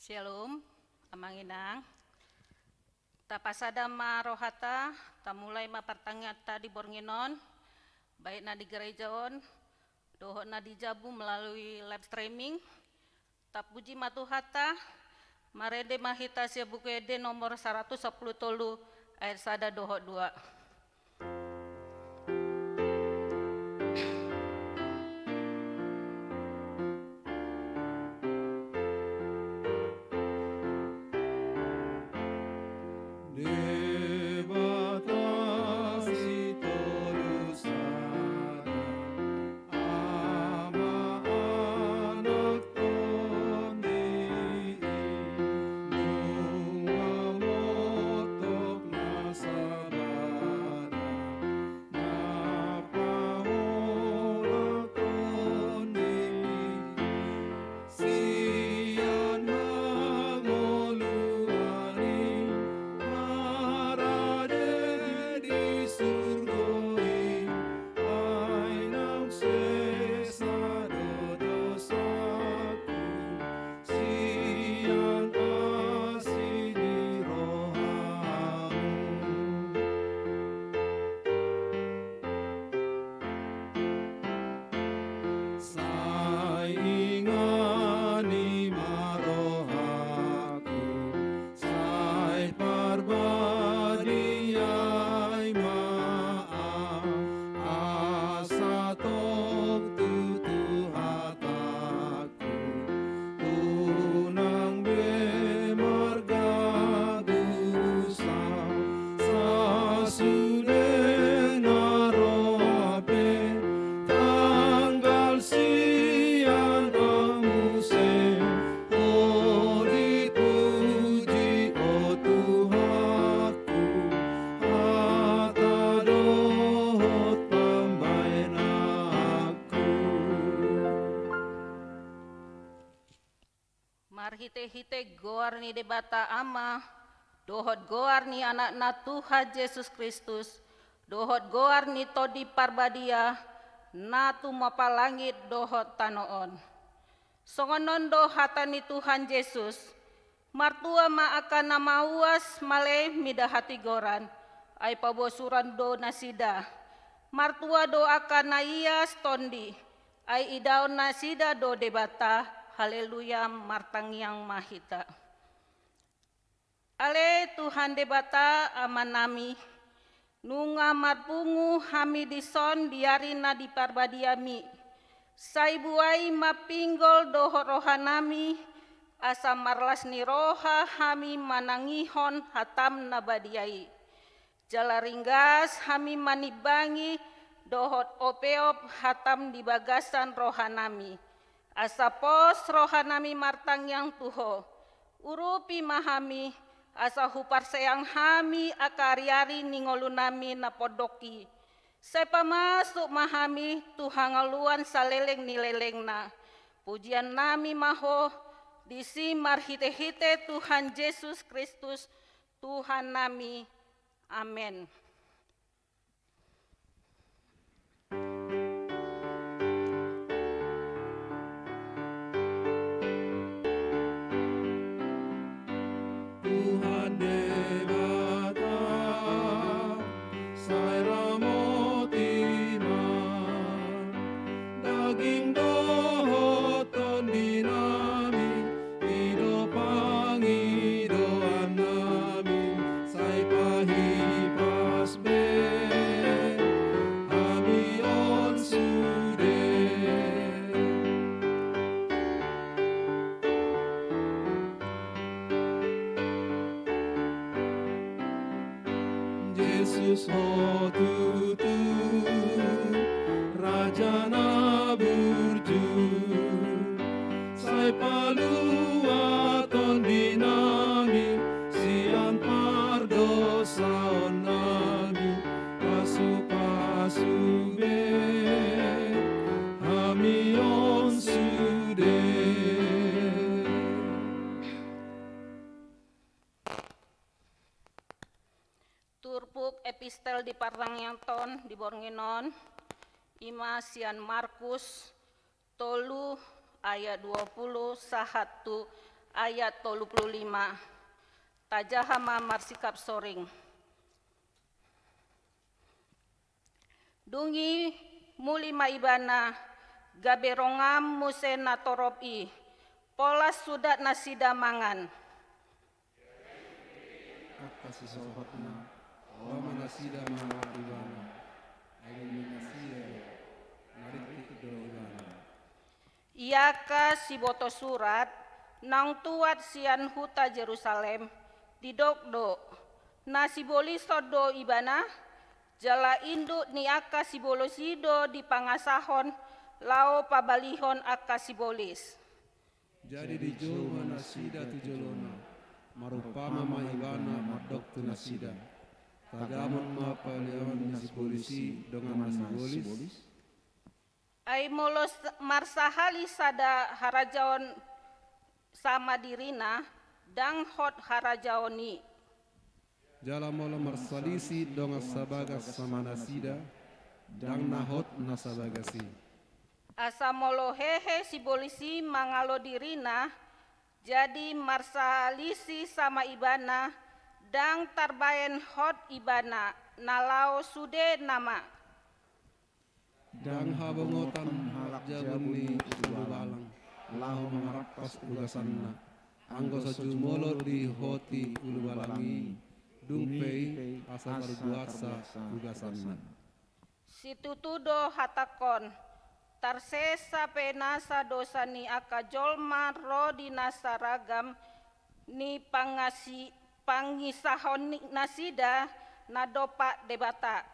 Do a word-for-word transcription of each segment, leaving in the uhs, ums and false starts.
Shalom, Amang Inang. Tapasada ma rohata, tamulai ma partangianganta di borngin on, baik na di gereja on, dohot na di jabu melalui live streaming. Tapuji ma Tuhanta, marende ma hita sian Buku Ende nomor saratus sampulu tolu ayat sada dohot dua. Debata sitolu sada, Ama, Anak, Tondi, nunga montok na sabada, na pahola Tondi. Sian hangoluan i, marade di surgo i, ai naung sesa do dosaku, sian asi ni rohamu. Sai ingani ma rohaku, sai parbadiai ma au, asa tong tutu hata unang be margagus au, sasudena roa pe tanggal sian au muse, o dipuji o Tuhanku, hata dohot pambahenanku. Marhitehite goar ni Debata Ama, dohot goar ni Anakna Tuhan Jesus Kristus, dohot goar ni Tondi Parbadia, na tumompa langit dohot tano on. Songon on do hata ni Tuhan Jesus, martua ma angka na mauas male mida hatigoran, ai pabosuran do nasida. Martua do angka na ias tondi, ai idaon nasida do Debata. Haleluya, martangiang ma hita. Ale Tuhan Debata Amanami, nunga marpungu hami dison di ari na di parbadiami. Sai buai ma pinggol dohot rohanami, asa marlas ni roha hami manangihon hatam na badia i. Jala ringgas hami manimbangi dohot opeop hatam di bagasan rohanami. Asa pos rohanami martangiang tu Ho. Urupi ma hami, asa huparseang hami angka ariari ni ngolunami na pondok i. Sai pamasuk ma hami tu hangoluan saleleng ni lelengna. Pujiannami ma Ho, disi marhitehite Tuhan Jesus Kristus, Tuhannami. Amen. Tuhan Debata, sai ramoti ma daging dohot tondinami, i do pangidoannami, sai pahipas be hami on sude. Jesus, Ho tutu Raja na burju, sai palua tondinami sian pardosaonnami, pasupasu be hami on sude. Turpuk epistel di partangiangta on di borngin on, i ma sian Markus tolu ayat dua puluh sahat tu Ayat tolu pulu lima. Tajaha ma marsikap soring. Dung i muli ma ibana, gabe rongan muse natorop i, pola sudat nasida mangan. Angka sisohotna, ro ma nasida mangalap ibana, ai di nasida, na ringkot do ibana. I angka siboto surat, naung tuat sian huta Jerusalem, didok do, na sibolishon do ibana, jala induk ni angka sibolis i do dipangasahon laho pabalihon angka sibolis. Jadi dijou ma nasida tu jolona, marumpama ma ibana mandok tu nasida. Tagamon ma paliaon ni sibolis i dongan na sibolis. Ai molo s-, marsahali sada harajaon sama dirina, ndang hot harajaon i. Jala molo marsalisi dongan sabagas sama nasida, ndang na hot na sabagas i. Asa molo hehe sibolis i mangalo dirina, jadi marsalisi sama ibana, ndang tarbaen hot ibana, na laho sude nama. Ndang habongotan halak jabu ni ulubalang laho mangarampas ugasanna, anggo so jumolo dihoti ulubalang i, dung pe i asa tarbuasa ugasanna. Situtu do hatangkon, tarsesa pe nasa dosa ni angka jolma ro di nasa ragam ni pangasi-, pangisahon ni-, nasida na dompak Debata.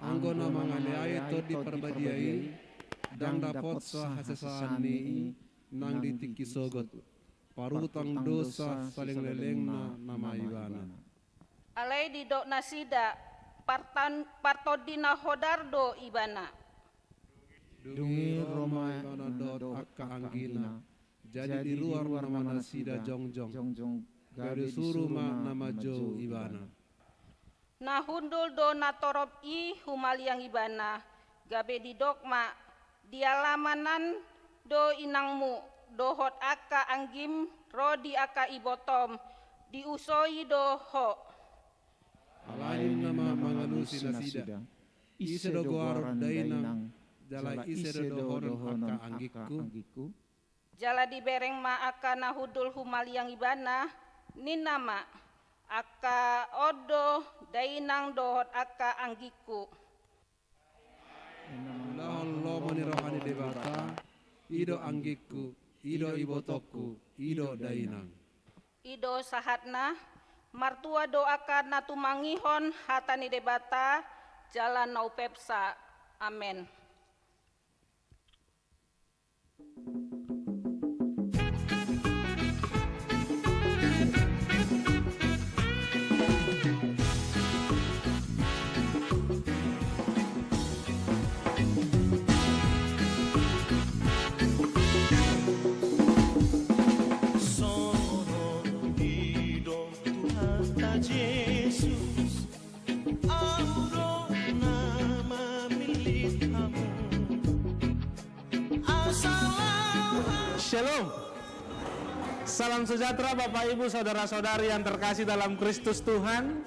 Anggo na mangaleai Tondi Parbadia i, ndang dapotsa hasesaan ni i nang di tingki sogot, parutang dosa saleleng-lelengna nama ibana. Alai didok nasida, partan-, partondi na hodar do ibana. Dung i ro ma ibana dohot angka anggina, jadi di ruar nama nasida jongjong, gabe disuru ma na manjou ibana. Na hundul do natorop i humaliang ibana, gabe didok ma, di alaman an do inangmu, dohot angka anggim, ro di angka ibotom, diusoi do ho. Alai ninna ma mangalusi nasida, ise do goaron dainang, jala ise do dohonon angka anggikku? Jala dibereng ma angka na hundul humaliang ibana, ninna ma, angka on do dainang dohot angka anggikku. Ulaon lomo ni roha ni Debata, i do anggikku, i do ibotongku, i do dainang. I do sahatna, martua do angka na tumangihon hata ni Debata, jala na umpeopsa. Amen. Songon i do Tuhanta Jesus, Ahu do na mamillit hamu. Shalom. Salam sejahtera Bapak Ibu Saudara-saudari yang terkasih dalam Kristus Tuhan.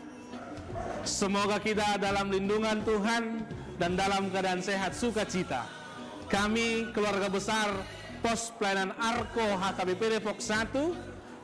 Semoga kita dalam lindungan Tuhan dan dalam keadaan sehat sukacita. Kami keluarga besar Pos Pelayanan Arko H K B P Depok satu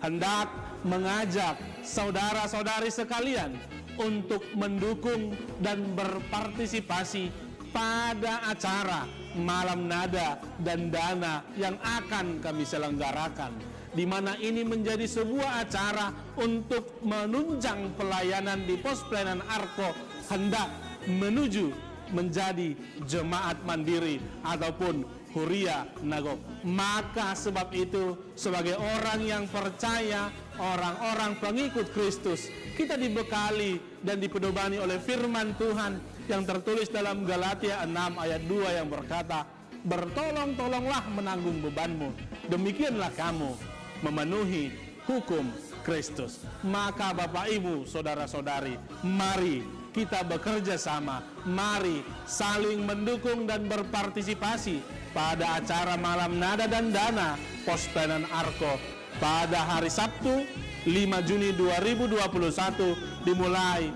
hendak mengajak saudara-saudari sekalian untuk mendukung dan berpartisipasi pada acara Malam Nada dan Dana yang akan kami selenggarakan, di mana ini menjadi sebuah acara untuk menunjang pelayanan di Pos Pelayanan Arko hendak menuju menjadi jemaat mandiri ataupun huria na gok. Maka sebab itu, sebagai orang yang percaya, orang-orang pengikut Kristus, kita dibekali dan dipedomani oleh firman Tuhan yang tertulis dalam Galatia enam ayat dua yang berkata, "Bertolong-tolonglah menanggung bebanmu, demikianlah kamu memenuhi hukum Kristus." Maka Bapak Ibu, saudara-saudari, mari kita bekerja sama, mari saling mendukung dan berpartisipasi pada acara Malam Nada dan Dana Pos Pelayanan Arko Pada hari Sabtu, lima Juni dua ribu dua puluh satu, dimulai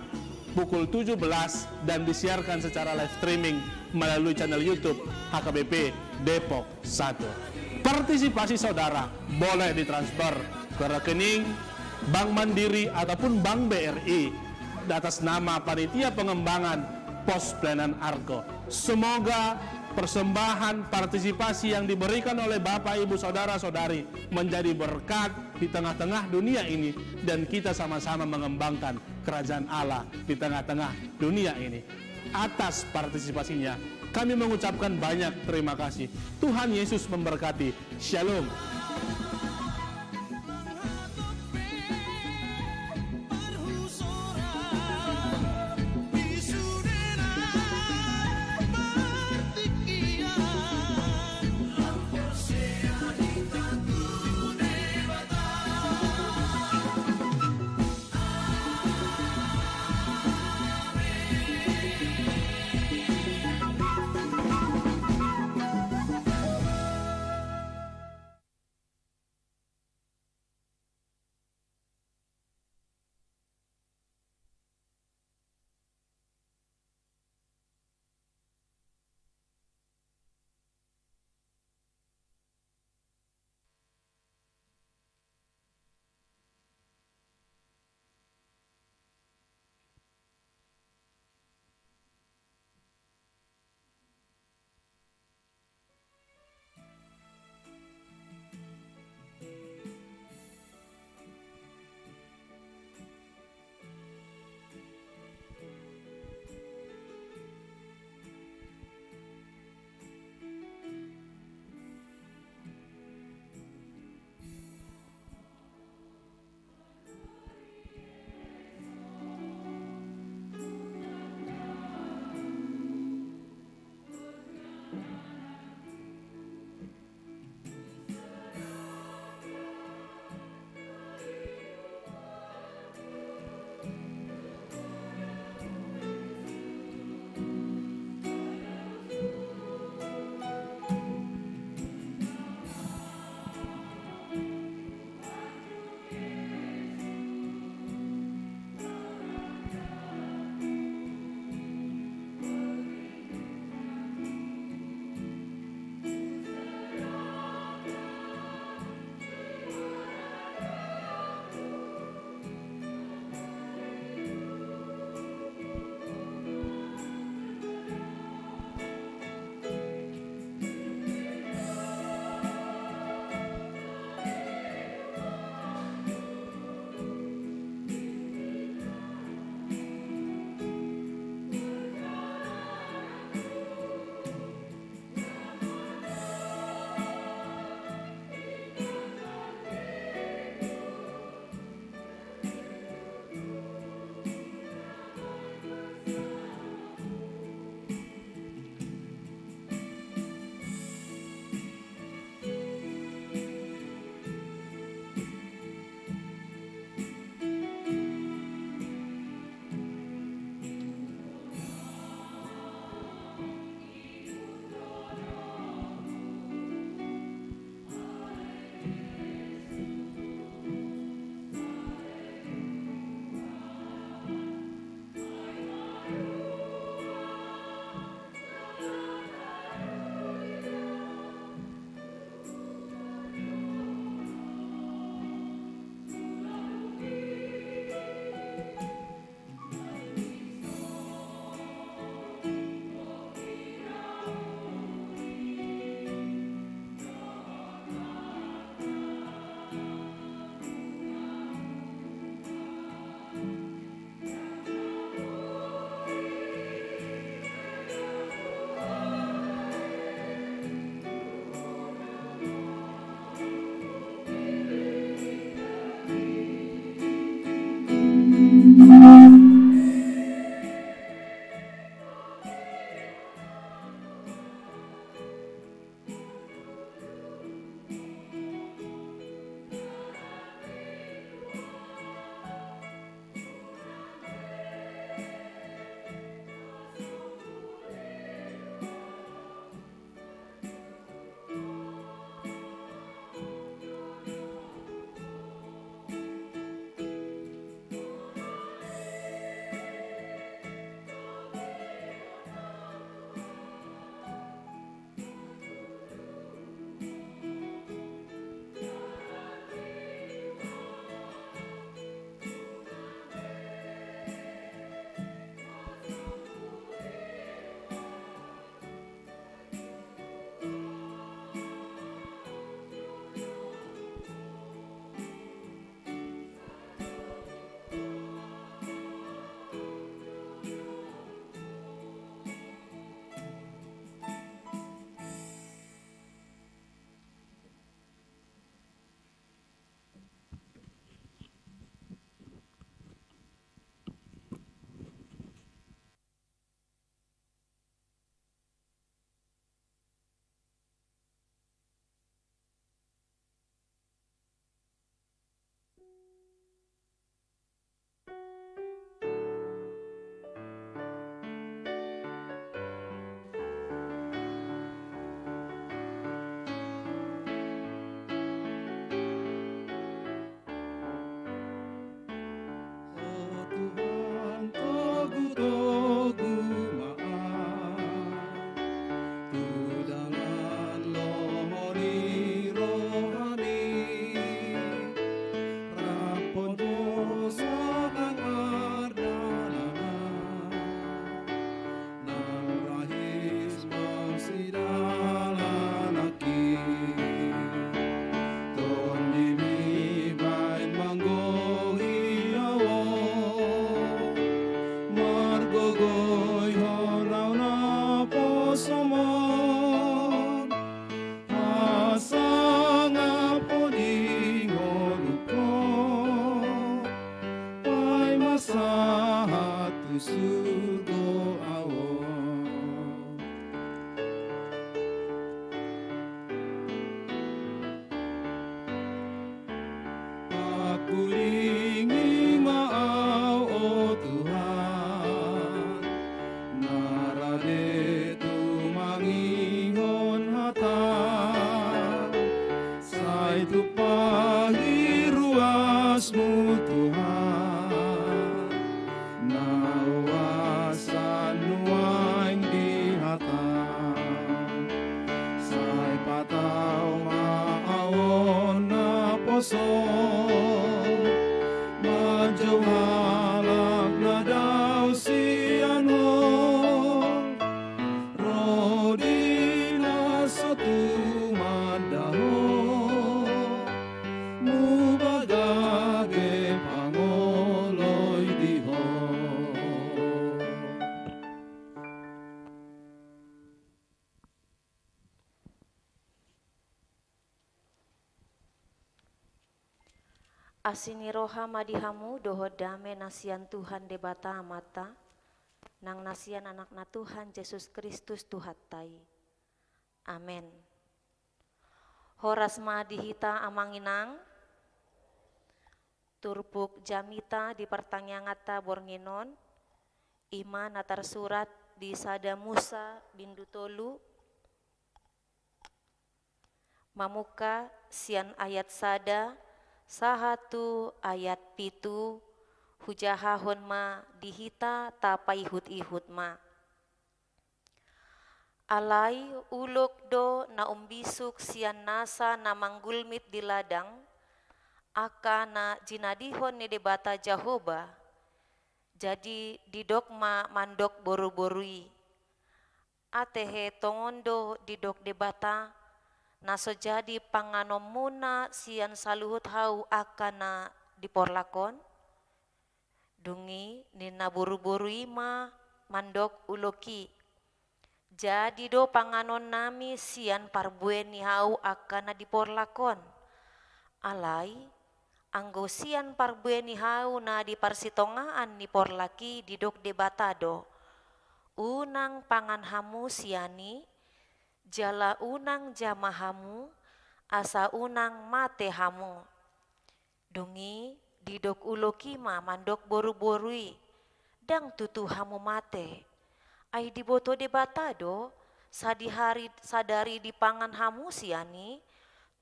pukul tujuh belas dan disiarkan secara live streaming melalui channel YouTube H K B P Depok satu. Partisipasi saudara boleh ditransfer ke rekening Bank Mandiri ataupun Bank B R I atas nama Panitia Pengembangan Pos Pelayanan Argo. Semoga persembahan partisipasi yang diberikan oleh Bapak, Ibu, Saudara-saudari menjadi berkat di tengah-tengah dunia ini, dan kita sama-sama mengembangkan kerajaan Allah di tengah-tengah dunia ini. Atas partisipasinya, kami mengucapkan banyak terima kasih. Tuhan Yesus memberkati. Shalom. sahat tu surgo ahu on. Pakulingi ma ahu, o Tuhan, na rade tumangihon hata. Sai tumpahi ruasmu, Tuhan, na huasan nuaeng di hata. Sai patau ma ahu on naposo, manjou halak na dao sian Ho. Ro di na so tumanda Ho, muba gabe pangoloi di Ho. Asi ni roha ma di hamu dohot dame na sian Tuhan Debata Amanta, nang na sian Anakna Tuhan Jesus Kristus Tuhanta i. Amen. Horas ma di hita amang inang. Turpuk jamita di partangianganta borngin on, i ma na tarsurat di Sada Musa bindu tolu, mamungka sian ayat sada sahat tu ayat pitu. Hujahahon ma di hita, tapaihut-ihut ma. Alai ulok do na umbisuk sian nasa na manggulmit di ladang, angka na jinadihon ni Debata Jahowa. Jadi didok ma mandok boru-boru i: Ate he tongon do didok Debata, na so jadi panganonmuna sian saluhut hau angka na di porlak on? Dung i ninna boru-boru i ma mandok ulok i: Jadi do panganonnami sian parbue ni hau angka na di porlak on. Alai anggo sian parbue ni hau na di parsitongaan ni porlak i didok Debata do: Unang pangan hamu sian i, jala unang jama hamu, asa unang mate hamu. Dung i didok ulok i ma mandok boru-boru i: Ndang tutu hamu mate. Ai diboto Debata do, sadihari, sadari dipangan hamu sian i,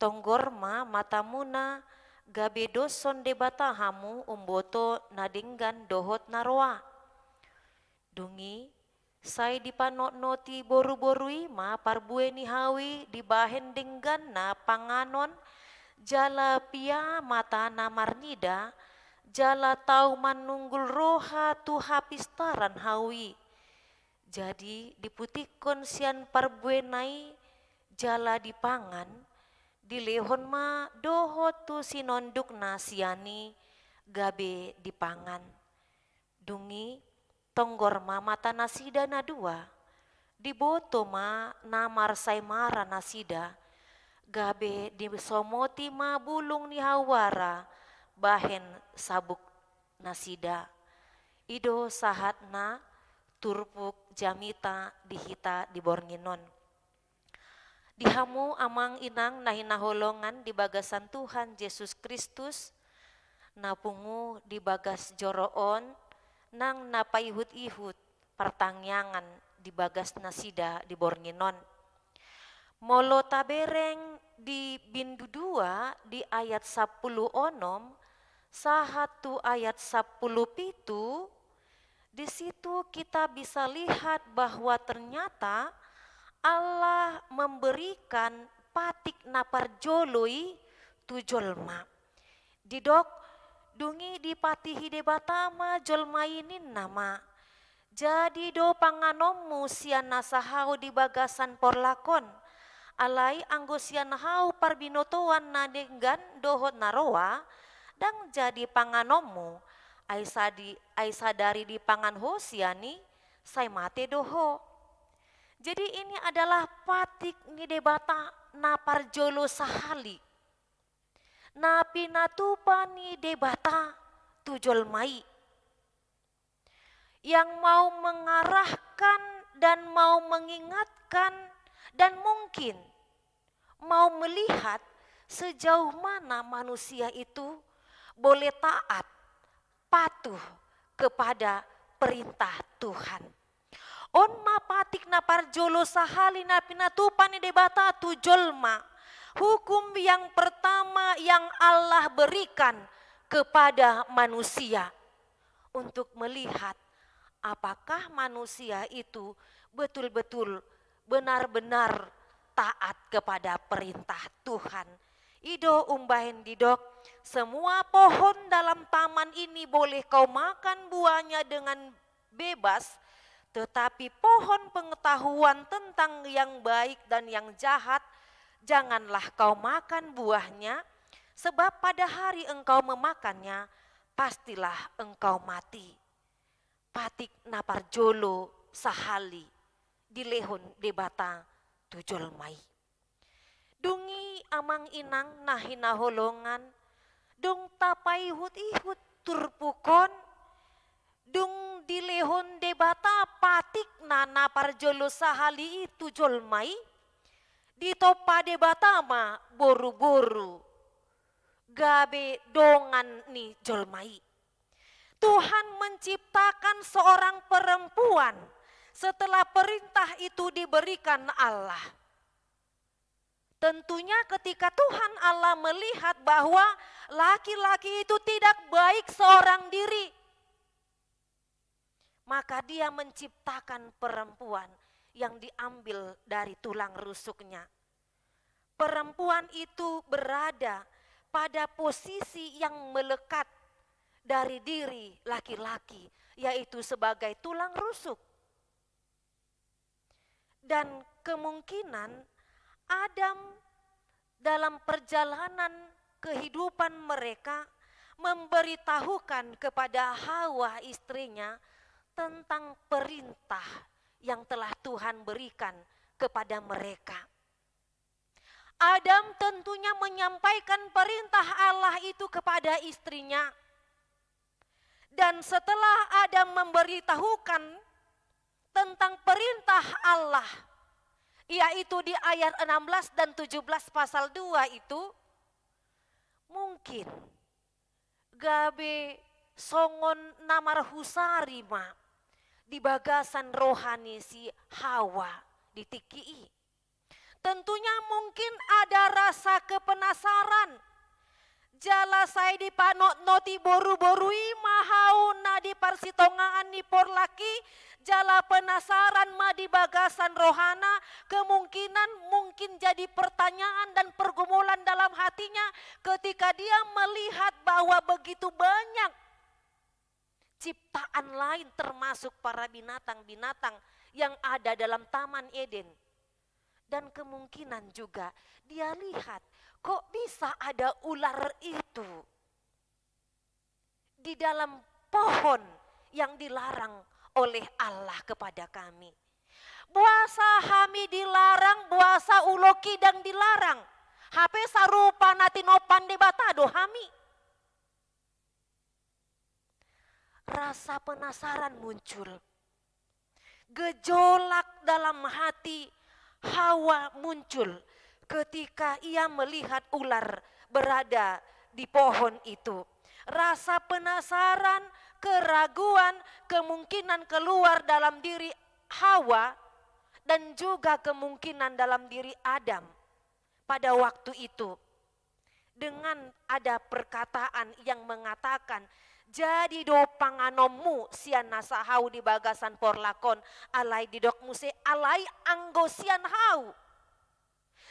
tonggor ma matamuna, gabe doshon Debata hamu umboto na denggan dohot na roa. Dung i sai dipanotnoti boru-boru i ma parbue ni hau i dibahen dengganna panganon, jala pia mata na marnida, jala tau manunggul roha tu hapistaran hau i. Jadi diputikkon sian parbuena i jala dipangan, dilehon ma dohot tu sinondukna sian i gabe dipangan. Dung i tonggor ma mata nasida na dua, diboto ma na marsaemara nasida, gabe disomoti ma bulung ni hau ara bahen sabuk nasida. I do sahatna turpuk jamita di hita di borngin on. Di hamu amang inang na hinaholongan di bagasan Tuhan Jesus Kristus, na pungu di bagas joro on, nang na paihut-ihut partangiangan di bagas nasida di borngin on. Molo tabereng di bindu dua di ayat sampulu onom sahat tu ayat sampulu pitu, di situ kita bisa lihat bahwa ternyata Allah memberikan patik na parjolo i tu jolma. Didok, dung i dipatihi Debata ma jolma i ninna ma: Jadi do panganonmu sian nasa hau di bagasan porlak on. Alai anggo sian hau parbinotoan na denggan dohot na roa, ndang jadi panganonmu. Ai sadi-, ai sadari dipangan ho sian i, sai mate do ho. Jadi ini adalah patik ni Debata na parjolo sahali, na pinatupa ni Debata tu jolma i. yang mau mengarahkan dan mau mengingatkan dan mungkin mau melihat sejauh mana manusia itu boleh taat, patuh kepada perintah Tuhan. On ma patik na parjolo sahali na pinatupa ni Debata tu jolma, hukum yang pertama yang Allah berikan kepada manusia untuk melihat apakah manusia itu betul-betul benar-benar taat kepada perintah Tuhan. I do umbahen didok, semua pohon dalam taman ini boleh kau makan buahnya dengan bebas, tetapi pohon pengetahuan tentang yang baik dan yang jahat, janganlah kau makan buahnya, sebab pada hari engkau memakannya, pastilah engkau mati. Patik na parjolo sahali dilehon Debata tu jolma i. Dung i amang inang na hinaholongan, dung tapaihut-ihut turpuk on, dung dilehon Debata patikna na parjolo sahali i tu jolma i, ditompa Debata ma boruboru gabe dongan ni jolma i. Tuhan menciptakan seorang perempuan setelah perintah itu diberikan Allah. Tentunya ketika Tuhan Allah melihat bahwa laki-laki itu tidak baik seorang diri, maka Dia menciptakan perempuan yang diambil dari tulang rusuknya. Perempuan itu berada pada posisi yang melekat dari diri laki-laki, yaitu sebagai tulang rusuk. Dan kemungkinan Adam dalam perjalanan kehidupan mereka memberitahukan kepada Hawa istrinya tentang perintah yang telah Tuhan berikan kepada mereka. Adam tentunya menyampaikan perintah Allah itu kepada istrinya. Dan setelah Adam memberitahukan tentang perintah Allah, yaitu di ayat enam belas dan tujuh belas pasal dua itu, mungkin gabe songon na marhusari ma di bagasan roha ni si Hawa di tingki i. Tentunya mungkin ada rasa kepenasaran. Jala sai dipanotnoti boruboru i ma hau na di parsitongaan ni porlak i, jala penasaran ma di bagasan rohana, kemungkinan mungkin jadi pertanyaan dan pergumulan dalam hatinya ketika dia melihat bahwa begitu banyak ciptaan lain, termasuk para binatang-binatang yang ada dalam Taman Eden. Dan kemungkinan juga dia lihat, kok bisa ada ular itu di dalam pohon yang dilarang oleh Allah kepada kami. Boasa hami dilarang, boasa ulo kidang dilarang? Hape sarupa na tinompa Debata do hami. Rasa penasaran muncul. Gejolak dalam hati Hawa muncul ketika ia melihat ular berada di pohon itu. Rasa penasaran, keraguan, kemungkinan keluar dalam diri Hawa dan juga kemungkinan dalam diri Adam pada waktu itu. Dengan ada perkataan yang mengatakan, "Jadi do panganonmu sian nasa hau di bagasan porlak on," alai didok muse, "Alai anggo sian hau.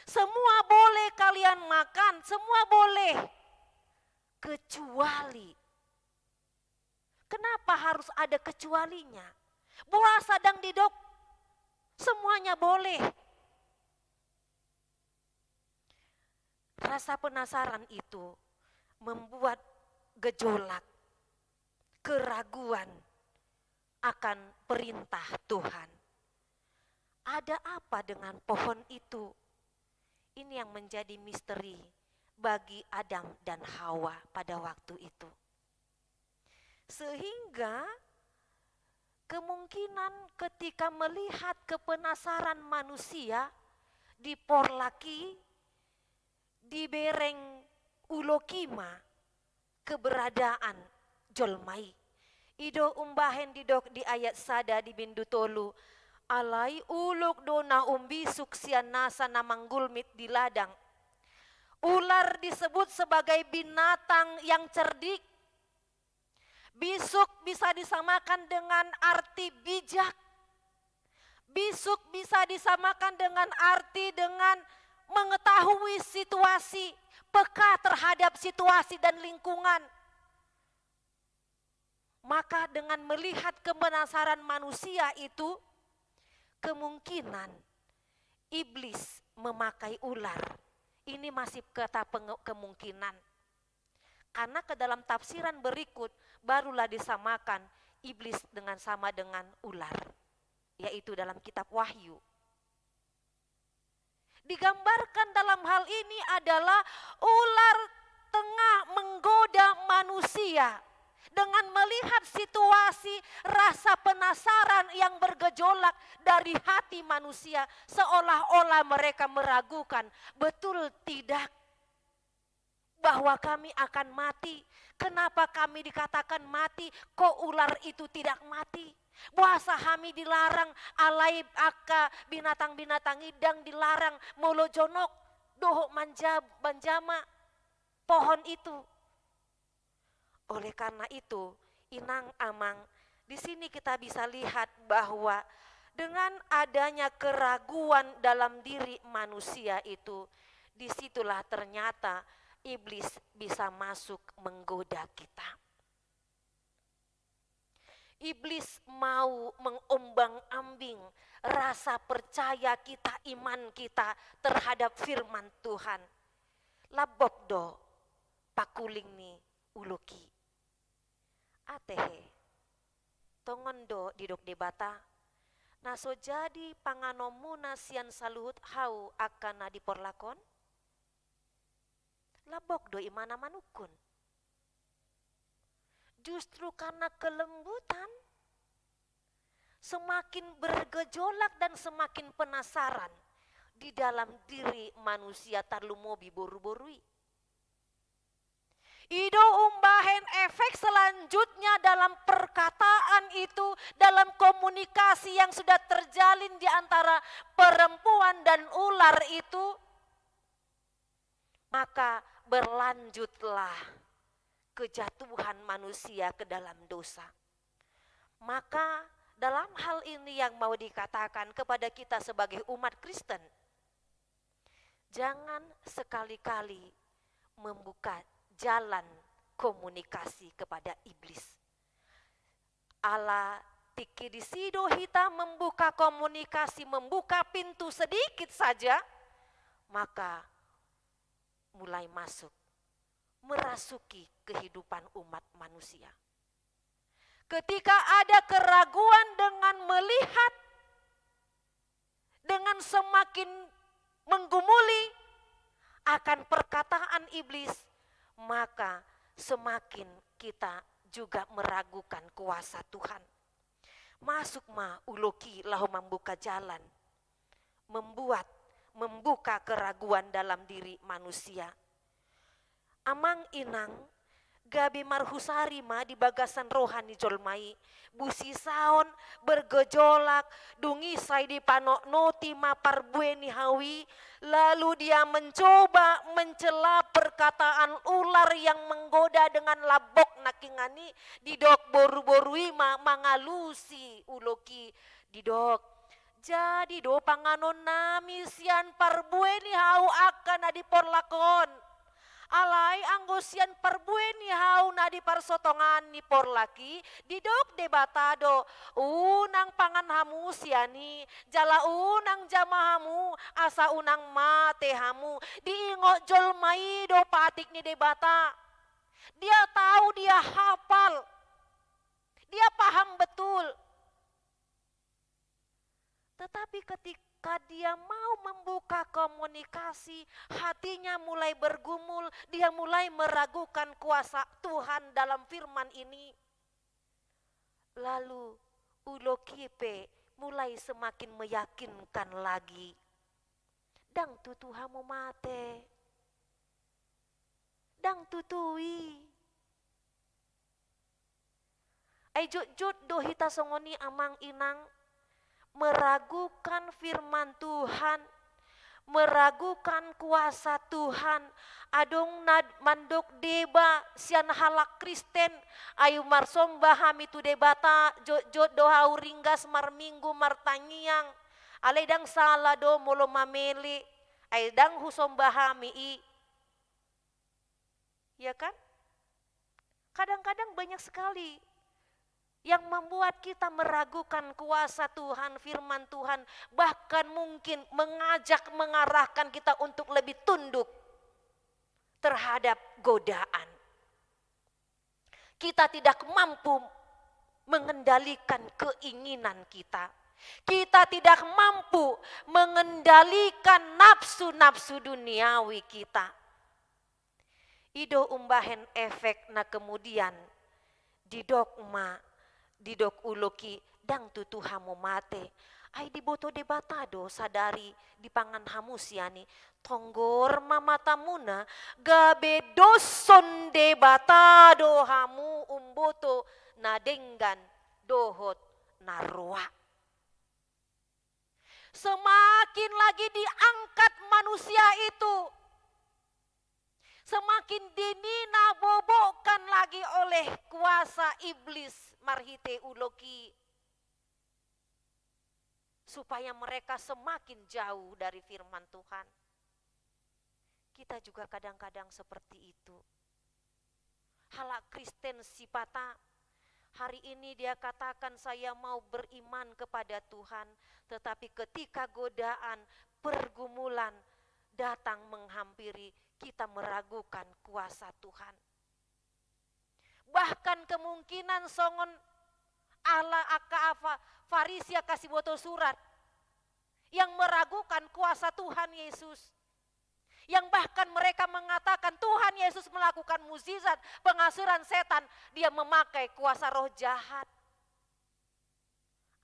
Semua boleh kalian makan, semua boleh. Kecuali." Kenapa harus ada kecualinya? Boasa dang didok semuanya boleh? Rasa penasaran itu membuat gejolak, keraguan akan perintah Tuhan. Ada apa dengan pohon itu? Ini yang menjadi misteri bagi Adam dan Hawa pada waktu itu. Sehingga Kemungkinan ketika melihat kepenasaran manusia, diporlak i, dibereng uloki ma keberadaan jolma i. I do umbahen didok di ayat sada di bindu tolu, alai ulok do na umbisuk sian nasa na manggulmit di ladang. Ular disebut sebagai binatang yang cerdik. Bisuk bisa disamakan dengan arti bijak. Bisuk bisa disamakan dengan arti dengan mengetahui situasi, peka terhadap situasi dan lingkungan. Maka dengan melihat kepenasaran manusia itu, kemungkinan iblis memakai ular. Ini masih kata penge-, kemungkinan. Karena ke dalam tafsiran berikut, barulah disamakan iblis dengan, sama dengan ular, yaitu dalam kitab Wahyu. Digambarkan dalam hal ini adalah ular tengah menggoda manusia dengan melihat situasi rasa penasaran yang bergejolak dari hati manusia, seolah-olah mereka meragukan, betul tidak bahwa kami akan mati? Kenapa kami dikatakan mati, kok ular itu tidak mati? Boasa hami dilarang, alai angka binatang-binatang i ndang dilarang molo jonok dohot manja-, manjama pohon itu? Oleh karena itu, inang amang, di sini kita bisa lihat bahwa dengan adanya keraguan dalam diri manusia itu, disitulah ternyata iblis bisa masuk menggoda kita. Iblis mau mengombang-ambing rasa percaya kita, iman kita terhadap firman Tuhan. Lambok do pakuling ni uloki. Atehe, tongon do didok Debata, na so jadi panganonmuna sian saluhut hau angka na di porlak on? Lambok do imana manungkun. Justru karena kelembutan, semakin bergejolak dan semakin penasaran di dalam diri manusia, tarlumobi boru-boru i. I do umbahen efek selanjutnya dalam perkataan itu, dalam komunikasi yang sudah terjalin di antara perempuan dan ular itu, maka berlanjutlah kejatuhan manusia ke dalam dosa. Maka dalam hal ini yang mau dikatakan kepada kita sebagai umat Kristen, jangan sekali-kali membuka jalan komunikasi kepada iblis. Ala tingki disi do hita membuka komunikasi, membuka pintu sedikit saja, maka mulai masuk, merasuki kehidupan umat manusia. Ketika ada keraguan dengan melihat, dengan semakin menggumuli akan perkataan iblis, maka semakin kita juga meragukan kuasa Tuhan. Masuk ma uloki laho mambuka jalan, membuat, membuka keraguan dalam diri manusia. Amang inang, gabe marhusari ma di bagasan roha ni jolma i. Busisaon, bergejolak, dung i sai dipanotnoti ma parbue ni hau i, lalu dia mencoba mencela perkataan ular yang menggoda dengan lambok nangkiningan i. Didok boru-boru i ma mangalusi uloki, didok, jadi do panganonnami sian parbue ni hau angka na di porlak on. Alai anggo sian parbue ni hau na di parsotongan ni porlak i, didok Debata do, unang pangan hamu sian i, jala unang jama hamu, asa unang mate hamu. Diingot jolma i do patik ni Debata. Dia tahu, dia hafal, dia paham betul. Tetapi ketika dia mau membuka komunikasi, hatinya mulai bergumul, dia mulai meragukan kuasa Tuhan dalam firman ini. Lalu Uloki pe mulai semakin meyakinkan lagi. Ndang tutu hamu mate. Ndang tutu i. Ai jotjot do hita songon i, amang inang, meragukan firman Tuhan, meragukan kuasa Tuhan. Adong na mandok deba sian halak Kristen, ai marsomba hami tu Debata, jotjot do hau ringgas marminggu martangiang. Alai ndang sala do molo mamele, ai ndang husomba hami i. Ya kan? Kadang-kadang banyak sekali yang membuat kita meragukan kuasa Tuhan, firman Tuhan, bahkan mungkin mengajak, mengarahkan kita untuk lebih tunduk terhadap godaan. Kita tidak mampu mengendalikan keinginan kita. Kita tidak mampu mengendalikan nafsu-nafsu duniawi kita. I do umbahen efek na kemudian didok ma, didok uloki, ndang tutu hamu mate. Ai diboto Debata do sadari dipangan hamu sian i. Tonggor ma matamuna, gabe doshon Debata do hamu umboto na denggan dohot na roa. Semakin lagi diangkat manusia itu, semakin dinina bobokkan lagi oleh kuasa iblis marhite uloki, supaya mereka semakin jauh dari firman Tuhan. Kita juga kadang-kadang seperti itu. Halak Kristen sipata, hari ini dia katakan, "Saya mau beriman kepada Tuhan," tetapi ketika godaan, pergumulan datang menghampiri, kita meragukan kuasa Tuhan. Bahkan kemungkinan songon ala angka Fa-, Farisi angka siboto surat yang meragukan kuasa Tuhan Yesus. Yang bahkan mereka mengatakan Tuhan Yesus melakukan mukjizat, pengasuran setan, dia memakai kuasa roh jahat.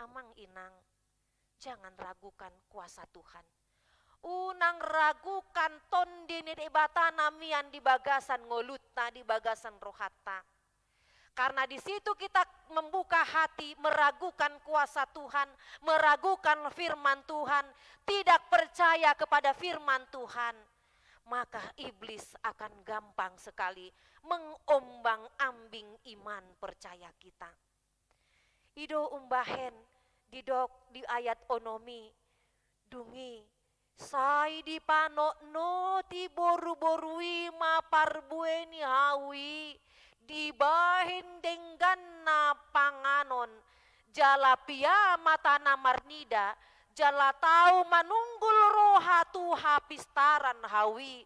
Amang inang, jangan ragukan kuasa Tuhan. Unang ragukan Tondi ni Debata na mian di bagasan ngolunta, di bagasan rohanta. Karena di situ kita membuka hati, meragukan kuasa Tuhan, meragukan firman Tuhan, tidak percaya kepada firman Tuhan, maka iblis akan gampang sekali mengombang-ambing iman percaya kita. I do umbahen didok di ayat onom i, dung i, sai dipanotnoti boruboru i ma parbue ni hau i, dibahen dengganna panganon, jala pia ma tana marnida, jala tau manunggul roha tu hapistaran hau i.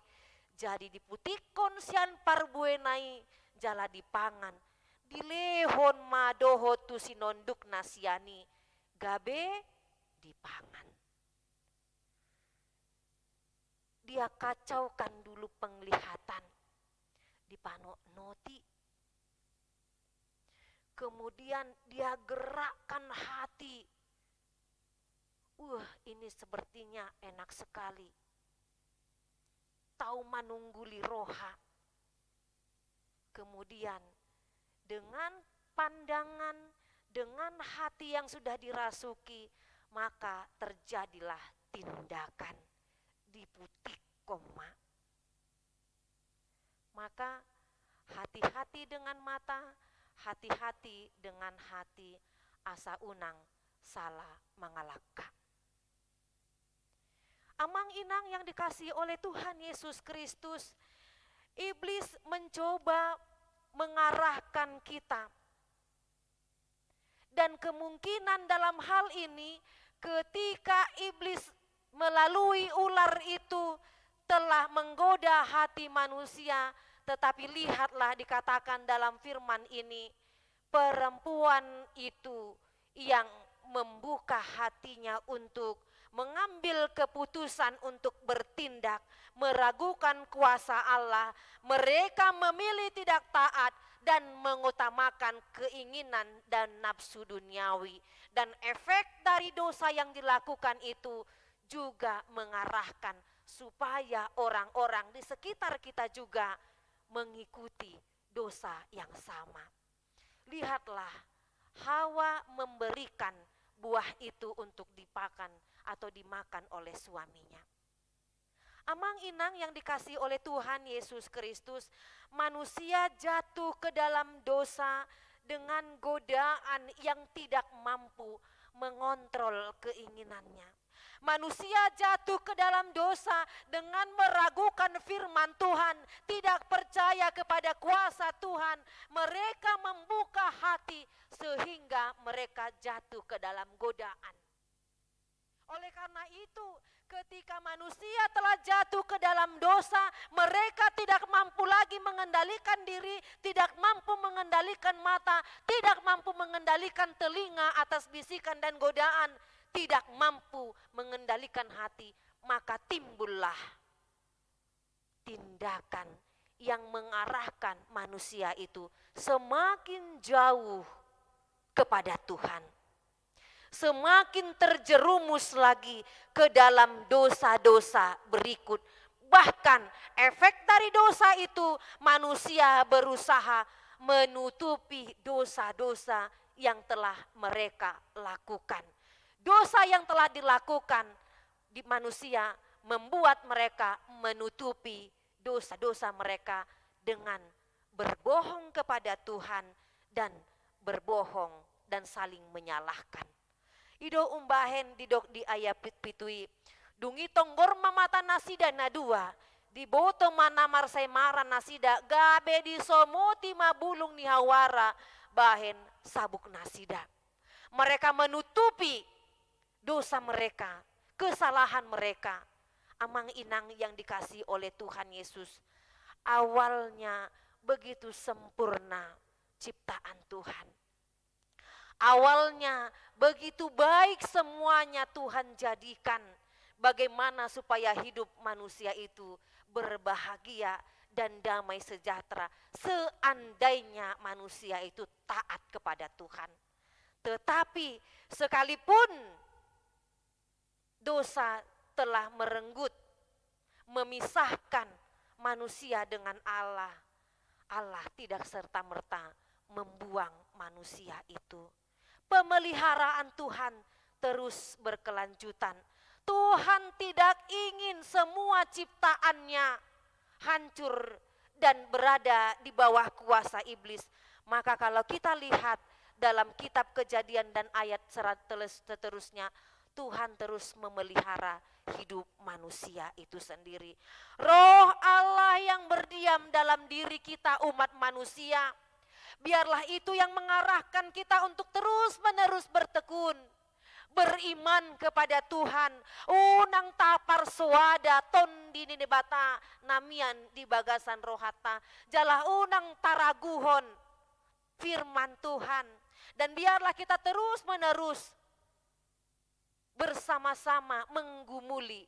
Jadi diputikkon sian parbuena i, jala dipangan. Dilehon ma dohot tu sinondukna sian i, gabe dipangan. Dia kacaukan dulu penglihatan, dipanotnoti. Kemudian dia gerakkan hati. Wah, ini sepertinya enak sekali. Tau manungguli roha. Kemudian, dengan pandangan, dengan hati yang sudah dirasuki, maka terjadilah tindakan, diputikkon ma. Maka, hati-hati dengan mata, hati-hati dengan hati, asa unang salah mangalangka. Amang inang yang dikasihi oleh Tuhan Yesus Kristus, iblis mencoba mengarahkan kita. Dan kemungkinan dalam hal ini, ketika iblis melalui ular itu telah menggoda hati manusia, tetapi lihatlah dikatakan dalam firman ini, perempuan itu yang membuka hatinya untuk mengambil keputusan untuk bertindak, meragukan kuasa Allah, mereka memilih tidak taat, dan mengutamakan keinginan dan nafsu duniawi. Dan efek dari dosa yang dilakukan itu juga mengarahkan supaya orang-orang di sekitar kita juga mengikuti dosa yang sama. Lihatlah, Hawa memberikan buah itu untuk dipakan atau dimakan oleh suaminya. Amang inang yang dikasihi oleh Tuhan Yesus Kristus, manusia jatuh ke dalam dosa dengan godaan yang tidak mampu mengontrol keinginannya. Manusia jatuh ke dalam dosa dengan meragukan firman Tuhan, tidak percaya kepada kuasa Tuhan. Mereka membuka hati sehingga mereka jatuh ke dalam godaan. Oleh karena itu, ketika manusia telah jatuh ke dalam dosa, mereka tidak mampu lagi mengendalikan diri, tidak mampu mengendalikan mata, tidak mampu mengendalikan telinga atas bisikan dan godaan, tidak mampu mengendalikan hati, maka timbullah tindakan yang mengarahkan manusia itu semakin jauh kepada Tuhan, semakin terjerumus lagi ke dalam dosa-dosa berikut. Bahkan efek dari dosa itu, manusia berusaha menutupi dosa-dosa yang telah mereka lakukan. Dosa yang telah dilakukan di manusia membuat mereka menutupi dosa-dosa mereka dengan berbohong kepada Tuhan dan berbohong dan saling menyalahkan. I do umbahen didok di ayat pit-, pitu i, dung i tonggor ma mata nasida na dua, diboto ma na marsemaran nasida, gabe disomoti ma bulung ni hawara bahen sabuk nasida. Mereka menutupi dosa mereka, kesalahan mereka. Amang inang yang dikasihi oleh Tuhan Yesus, awalnya begitu sempurna ciptaan Tuhan. Awalnya begitu baik semuanya Tuhan jadikan bagaimana supaya hidup manusia itu berbahagia dan damai sejahtera seandainya manusia itu taat kepada Tuhan. Tetapi sekalipun dosa telah merenggut, memisahkan manusia dengan Allah, Allah tidak serta-merta membuang manusia itu. Pemeliharaan Tuhan terus berkelanjutan. Tuhan tidak ingin semua ciptaan-Nya hancur dan berada di bawah kuasa iblis. Maka kalau kita lihat dalam kitab Kejadian dan ayat serat-, teles-, seterusnya, Tuhan terus memelihara hidup manusia itu sendiri. Roh Allah yang berdiam dalam diri kita, umat manusia, biarlah itu yang mengarahkan kita untuk terus-menerus bertekun, beriman kepada Tuhan. Unang taparsoada Tondi ni Debata na mian di bagasan rohanta, jala unang taraguhon firman Tuhan. Dan biarlah kita terus-menerus bersama-sama menggumuli,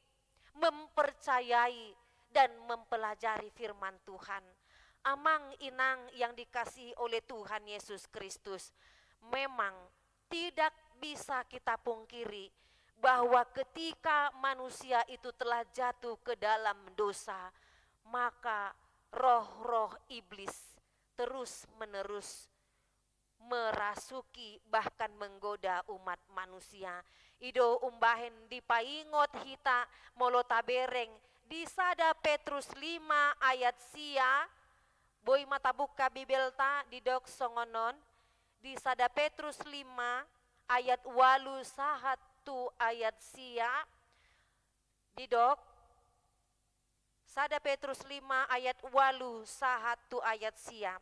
mempercayai, dan mempelajari firman Tuhan. Amang inang yang dikasihi oleh Tuhan Yesus Kristus, memang tidak bisa kita pungkiri bahwa ketika manusia itu telah jatuh ke dalam dosa, maka roh-roh iblis terus-menerus merasuki, bahkan menggoda umat manusia. I do umbahen dipaingot hita molo tabereng di sada Petrus lima ayat sia, boi ma tabuka Bibelta, didok songon on, di sada Petrus lima ayat ualu sahat tu ayat sia, didok, sada Petrus lima ayat ualu sahat tu ayat sia.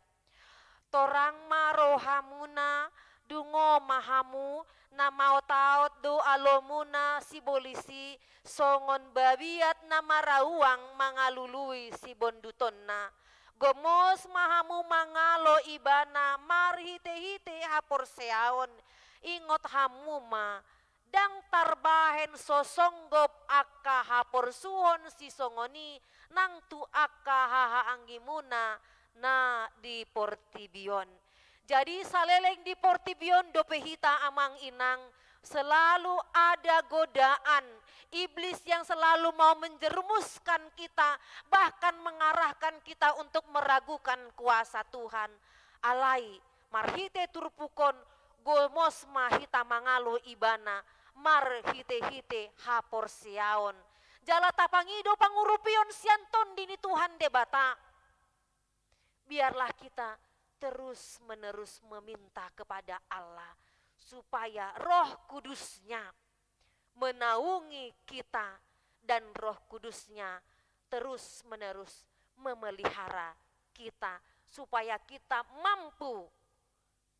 Torang ma rohamuna, dungo ma hamu, na maotaot do alomuna sibolis i, songon babiat na marauang mangalului sibondutonna. Gomos ma hamu mangalo ibana marhitehite haporseaon. Ingot hamu ma, ndang tarbahen so songgop angka haporsuhon sisongon i nang tu angka hahaanggimuna na di portibi on. Jadi saleleng di portibi on dope hita amang inang, selalu ada godaan iblis yang selalu mau menjerumuskan kita, bahkan mengarahkan kita untuk meragukan kuasa Tuhan. Alai marhite turpuk on gomos ma hita mangalo ibana marhite-hite haporseaon. Jala tapangido pangurupion sian Tondi ni Tuhan Debata. Biarlah kita terus-menerus meminta kepada Allah supaya Roh Kudus-Nya menaungi kita dan Roh Kudus-Nya terus-menerus memelihara kita supaya kita mampu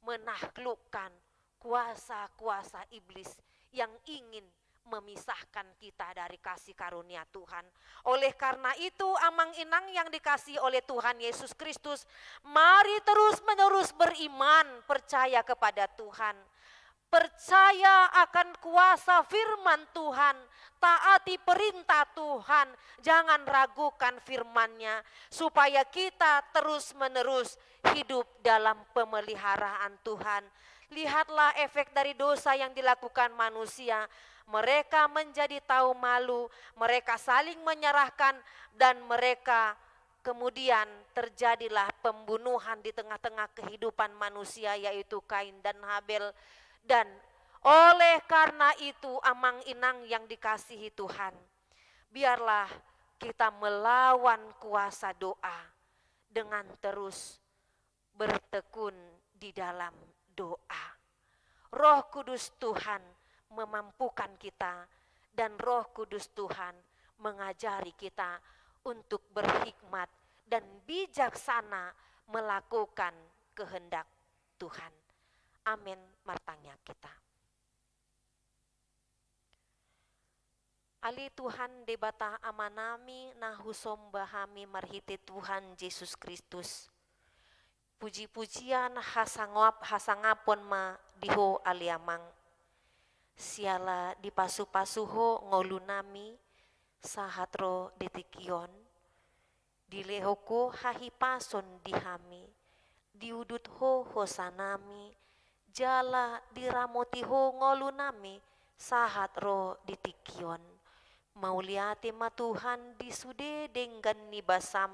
menaklukkan kuasa-kuasa iblis yang ingin memisahkan kita dari kasih karunia Tuhan. Oleh karena itu, amang inang yang dikasihi oleh Tuhan Yesus Kristus, mari terus-menerus beriman, percaya kepada Tuhan. Percaya akan kuasa firman Tuhan, taati perintah Tuhan, jangan ragukan firman-Nya, supaya kita terus-menerus hidup dalam pemeliharaan Tuhan. Lihatlah efek dari dosa yang dilakukan manusia. Mereka menjadi tahu malu, mereka saling menyerahkan, dan mereka kemudian terjadilah pembunuhan di tengah-tengah kehidupan manusia, yaitu Kain dan Habel. Dan oleh karena itu, amang inang yang dikasihi Tuhan, biarlah kita melawan kuasa doa dengan terus bertekun di dalam doa. Roh Kudus Tuhan memampukan kita, dan Roh Kudus Tuhan mengajari kita untuk berhikmat dan bijaksana melakukan kehendak Tuhan. Amin. Martangiang hita. Ale Tuhan Debata Amanami, na husomba hami marhite Tuhan Jesus Kristus. Puji-pujian hasangap-, hasangapon ma di Ho ale Amang. Siala dipasu-pasu Ho ngolunami sahat ro di tingki on. Dilehon Ho hahipason di hami, diudut Ho hosanami, jala diramoti Ho ngolunami sahat ro di tingki on. Mauliate ma Tuhan di sude denggan ni basam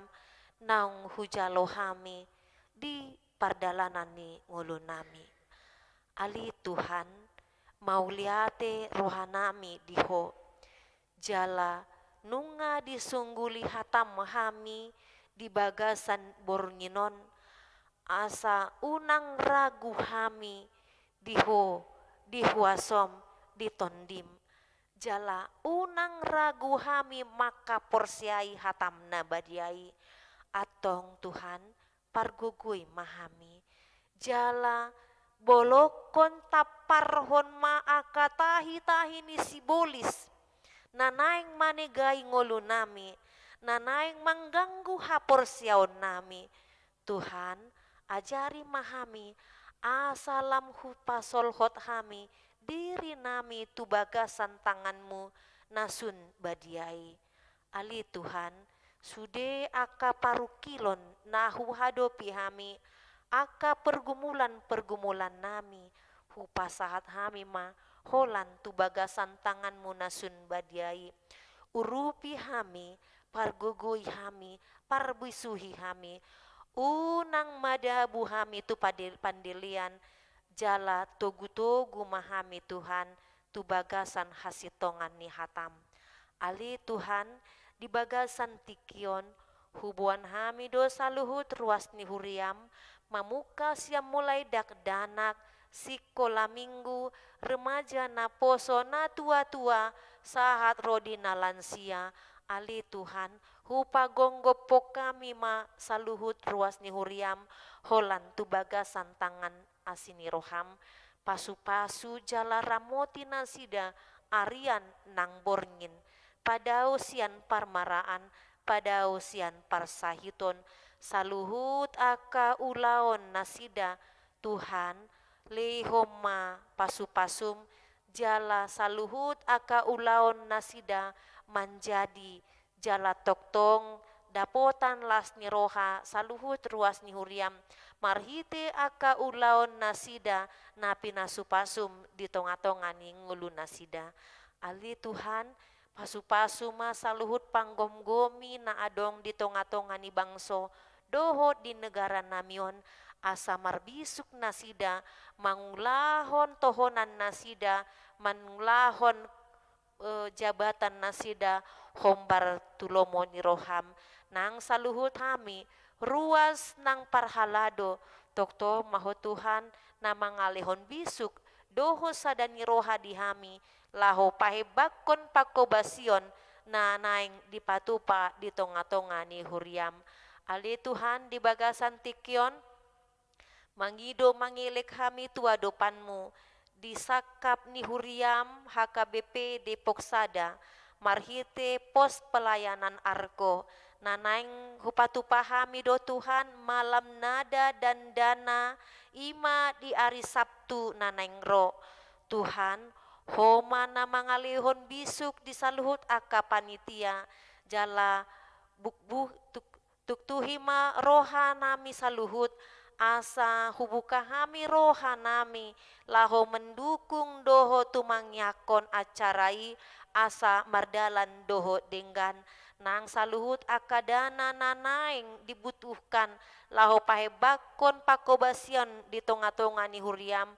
naung hujalo hami di pardalanan ni ngolunami. Ale Tuhan, mauliate rohanami di Ho. Jala nunga disungguli hatam hami di bagasan borngin on, asa unang ragu hami di Ho, di huasom, di tondim. Jala unang ragu hami mangkaporseai hatam na badia i. Antong Tuhan, pargogoi ma hami. Jala bolongkon tamparhon ma angka tahi-tahi ni sibolis, na naeng manegai ngolunami, na naeng mangganggu haporseaonnami. Tuhan, ajari ma hami, asa lam hupasolhot hami dirinami tu bagasan tanganmu na sun badia i. Ale Tuhan, sude angka parungkilon na huhadopi hami, angka pergumulan-pergumulannami, hupasahat hami ma holan tu bagasan tanganmu na sun badia i. Urupi hami, pargogoi hami, parbisuhi hami, unang madabu hami tu pade-, pandelean, jala togu-togu ma hami Tuhan, tu bagasan hasintongan ni hatam. Ale Tuhan, di bagasan tingki on, huboan hami do saluhut ruas ni huriam, mamungka sian mulai dakdanak, sikola minggu, remaja naposo, na tua-tua, sahat ro di na lansia. Ale Tuhan, hupagonggomhon hami ma saluhut ruas ni huriam, holan tu bagasan tangan asi ni roham, pasu-pasu jala ramoti nasida arian nang borngin, padao sian parmaraan, padao sian parsahiton, saluhut angka ulaon nasida, Tuhan, lehon ma pasu-pasum, jala saluhut angka ulaon nasida manjadi jala tongtong dapotan las ni roha saluhut ruas ni huriam, marhite angka ulaon nasida na pinasupasum di tongatonga ni ngolunasida. Ale Tuhan, pasupasu ma saluhut panggomgomi na adong di tongatonga ni bangso dohot di negara nami on, asa marbisuk nasida mangulahon tohonan nasida, mangulahon eh, jabatan nasida hombar tu lomo ni roham. Nang saluhut hami, ruas nang parhalado, tongtong ma Ho Tuhan na mangalehon bisuk dohot sada ni roha di hami, laho pahembangkon pangkobasion na naeng dipatupa di tongatonga ni huriam. Ale Tuhan, di bagasan tingki on, mangido mangelek hami tu adopanmu, di sangkap ni huriam H K B P Depok Sada, marhite pos pelayanan Argo, na naeng hupatupa hami do Tuhan malam nada dandana, i ma di ari Sabtu na naeng ro. Tuhan, Ho ma na mangalehon bisuk di saluhut angka panitia, jala bukbuk tuk Tuktuhi ma roha nami saluhut, asa hubuka hami roha nami, laho mendukung dohot tumangiangkon acara i, asa mardalan dohot denggan. Nang saluhut angka dana na naeng dibutuhkan, laho pahembangkon pangkobasion di tongatonga ni huriam,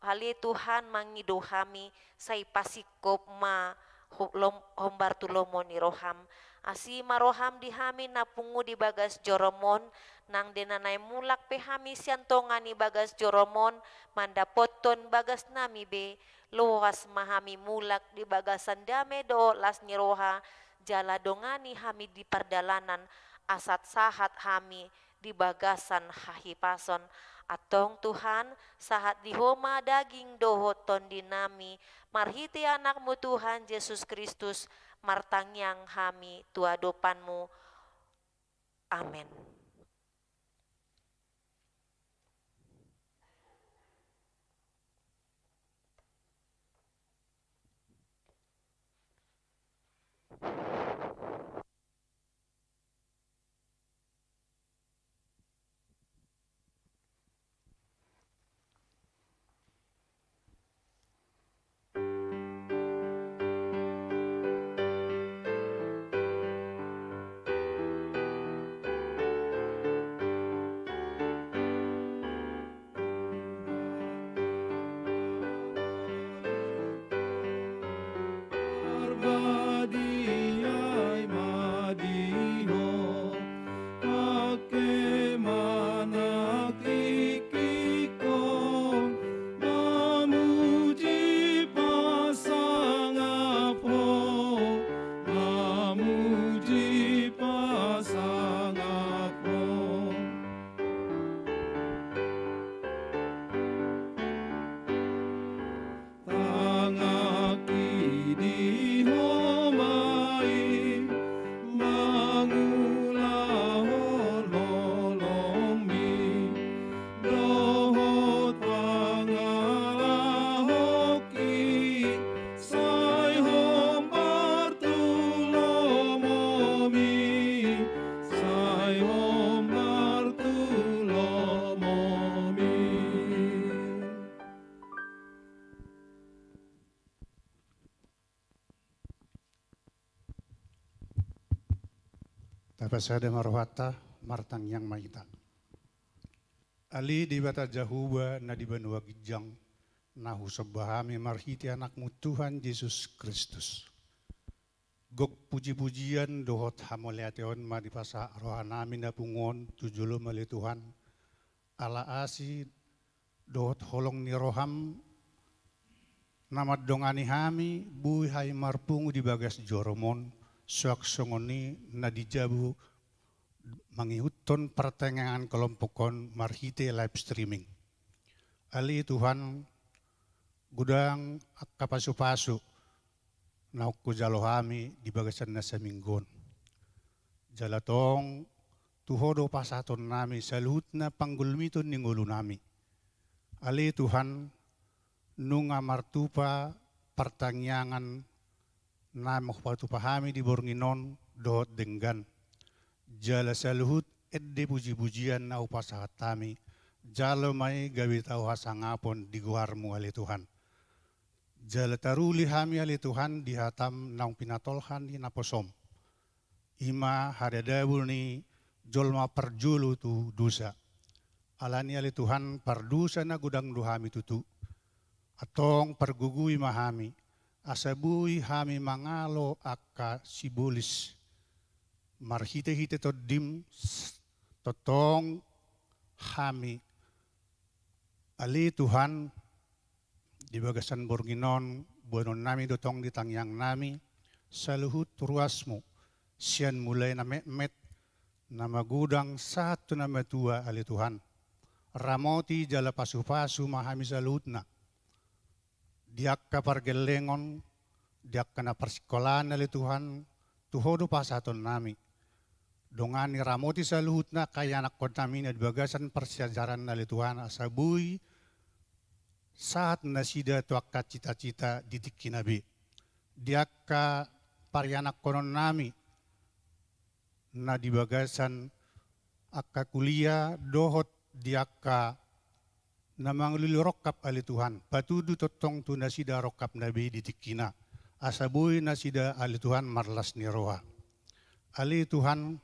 ale Tuhan mangido hami, sai pasingkop ma ho-, lom-, hombar tu lomo ni roham. Asi ma roham di hami na pungu di bagas jorom on, nang di na naeng mulak pe hami sian tonga ni bagas jorom on, mandapothon bagas nami be, loas ma hami mulak di bagasan dame dohot las ni roha, jala dongani hami di pardalanan, asa sahat hami di bagasan hahipason. Antong Tuhan, sahat di Ho ma daging dohot tondi nami, marhite Anakmu Tuhan Jesus Kristus, martangiang hami tu adopanmu. Amen. Tapasada ma rohanta, martangiang ma hita. Ale Debata Jahowa na di banua ginjang, na husomba hami marhite Anakmu Tuhan Jesus Kristus. Gok pujipujian dohot hamauliateon ma dipasahat roha nami na pungu on tu jolom, ale Tuhan, ala asi dohot holong ni roham na mandongani hami boi hami marpungu di bagas jorom on, suang songon i na di jabu mangihuthon partangiangan kelompok on marhite live streaming. Ale Tuhan, godang angka pasupasu na hujalo hami di bagasan na saminggu on. Jala tong tu Ho do pasahaton nami saluhutna panggulmiton ni ngolu nami. Ale Tuhan, nunga martupa partangiangan na hupatupa hami di borngin on dohot denggan. jala saluhut ende pujipujian na hupasahat hami, jalo ma i gabe tau hasangapon di goarmu ale Tuhan. Jala taruli hami ale Tuhan di hatam naung pinatolhas ni naposom. I ma hadadabu ni jolma parjolo tu dosa. Alani ale Tuhan pardosa na godang do hami tutu. Antong pargogoi ma hami, asa boi hami mangalo angka sibolis. Marhitehite tondim, tongtong hami ale Tuhan, di bagasan borngin on, boanon nami do tong di tangiang nami, saluhut ruasmu, sian mulai na metmet, na magodang sahat tu na matua ale Tuhan. Ramoti jala pasupasu ma hami saluhutna. Di angka pargellengon, di angka na parsikolaan ale Tuhan, tu Ho do pasahaton nami. Dongani ramoti saluhutna angka ianakkon nami na di bagasan parsiajaran ale Tuhan, asa boi sahat nasida tu angka cita-cita di tingkina be. Di angka parianakkonon nami, na di bagasan angka kuliah dohot di angka na mangalului rongkap ale Tuhan, patudu tongtong tu nasida rongkap na be di tingkina, asa boi nasida ale Tuhan marlas ni roha. Ale Tuhan,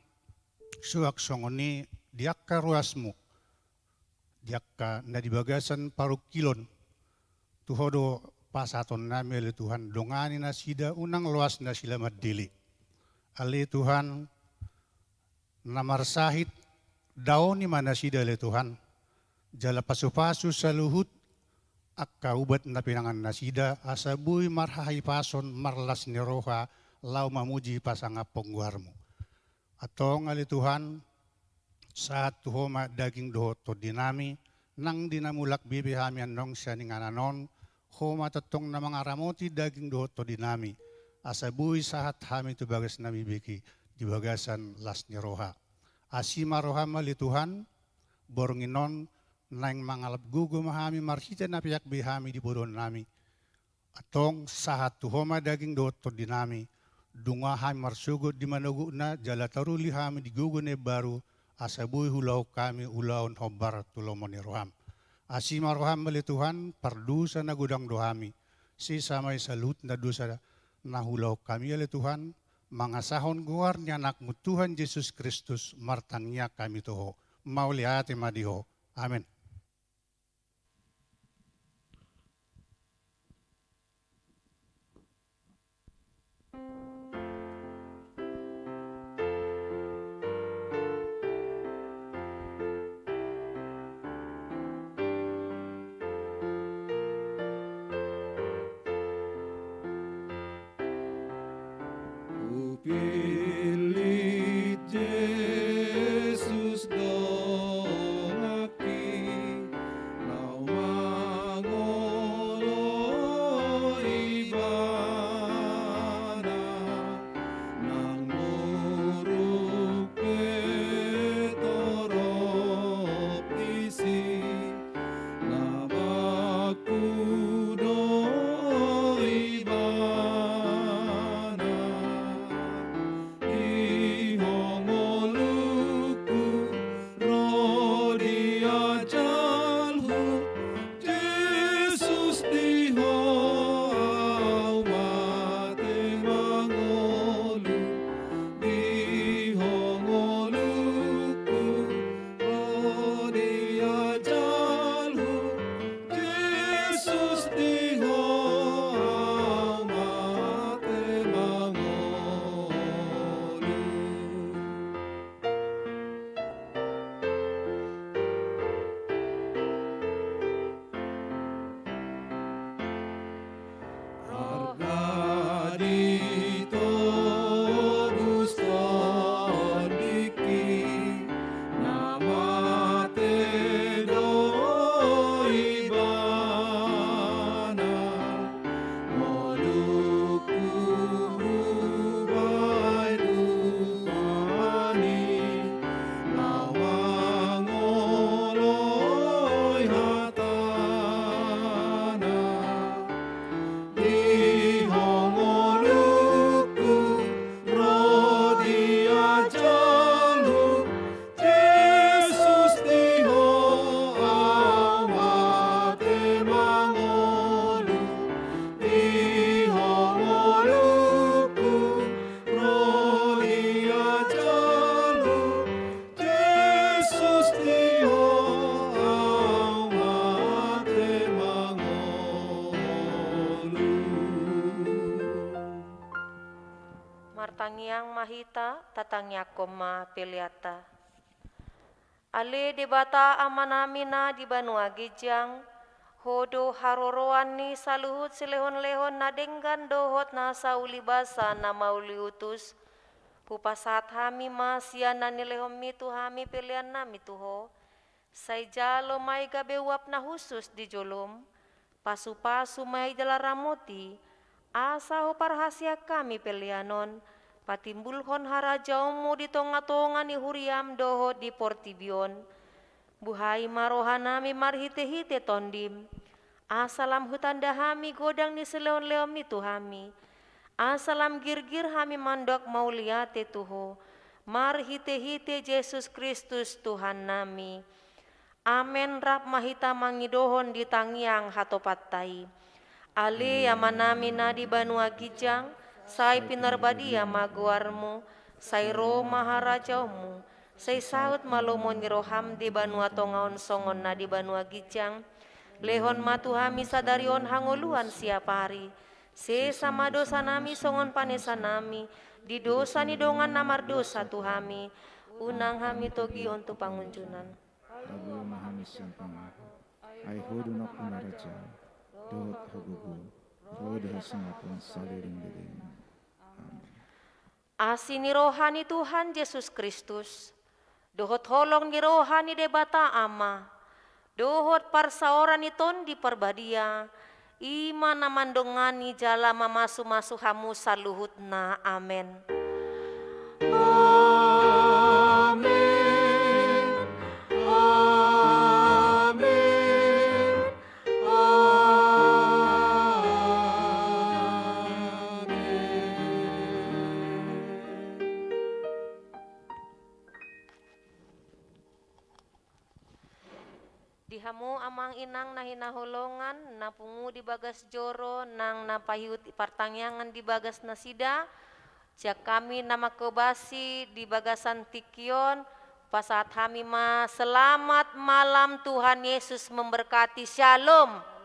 suang songon i di angka ruasmu, di angka na di bagasan parungkilon, tu Ho do pasahaton nami ale Tuhan, dongani nasida unang loas nasida mandele. Ale Tuhan, na marsahit, daoni ma nasida ale Tuhan, jala pasupasu saluhut angka ubat na pinangan nasida, asa boi marhahipason marlas ni roha laho mamuji pasangaphon goarmu. Antong ale Tuhan, sahat tu Ho ma daging dohot tondi nami, nang di na mulak be pe hami annon sian inganan on, Ho ma tongtong na mangaramoti daging dohot tondi nami, asa boi sahat hami tu bagas na mambege di bagasan las ni roha. Asi ma roham ale Tuhan, borngin on naeng mangalap gogo ma hami marhite na peak be hami di podoan nami. Antong sahat tu Ho ma daging dohot tondi nami, dung hami marsogot di manogotna jala taruli hami di gogo na imbaru, asa boi huulahon hami ulaon hombar tu lomo ni roham. Asi ma roham ale Tuhan, pardosa na godang do hami. Sesa ma i saluhutna dosa na huulahon hami ale Tuhan, mangasahon goar ni Anakmu Tuhan Jesus Kristus martangiang hami tu Ho. Mauliate ma di Ho. Amen. Hupillit Jesus donganki. Tangiang ma hita, tatangiangkon ma peleanta. Ale Debata Amanami na di banua ginjang, Ho do haroroan ni saluhut silehonlehon na denggan dohot na sauli basa na mauliutus. Hupasahat hami ma sian na nilehonMi tu hami peleannami tu Ho. Sai jalo ma i gabe uap na hushus di joloM, pasupasu ma i jala ramoti, asa huparhaseang hami pelean on patimbulhon harajaonMu di tongatonga ni huriaM dohot di portibi on. Buhai ma rohanami marhitehite TondiM, asa lam hutanda hami godang ni silehonlehonMi tu hami, asa lam girgir hami mandok mauliate tu Ho, marhitehite Jesus Kristus Tuhannami. Amen. Rap ma hita mangidohon di tangiang hatopanta i. Ale Amanami na di banua ginjang, sai pinarbadia ma goarMu, sai ro ma harajaonMu, sai saut ma lomo ni rohaM di banua tonga on songon na di banua ginjang. Lehon ma tu hami sadari on hangoluan siapari. Sesa ma dosanami songon panesanami di dosa ni dongan na mardosa tu hami. Unang hami togihon tu pangunjunan. Taboa ma hami sian pangago. Ai Ho do nampuna harajaon dohot hagogoon dohot hasangapon saleleng leleng. Amen. Asi ni roha ni Tuhan Jesus Kristus, dohot holong ni roha ni Debata Ama, dohot parsaoran ni Tondi Parbadia, i ma na mandongani jala mamasumasu hamu saluhutna. Amen. Amen. Amen. Amen. Di hamu amang inang na hinaholongan, na pungu di bagas joro, nang na paihut partangiangan di bagas nasida, sian hami na manghobasi di bagasan tingki on, pasahat hami ma selamat malam, Tuhan Yesus memberkati. Shalom.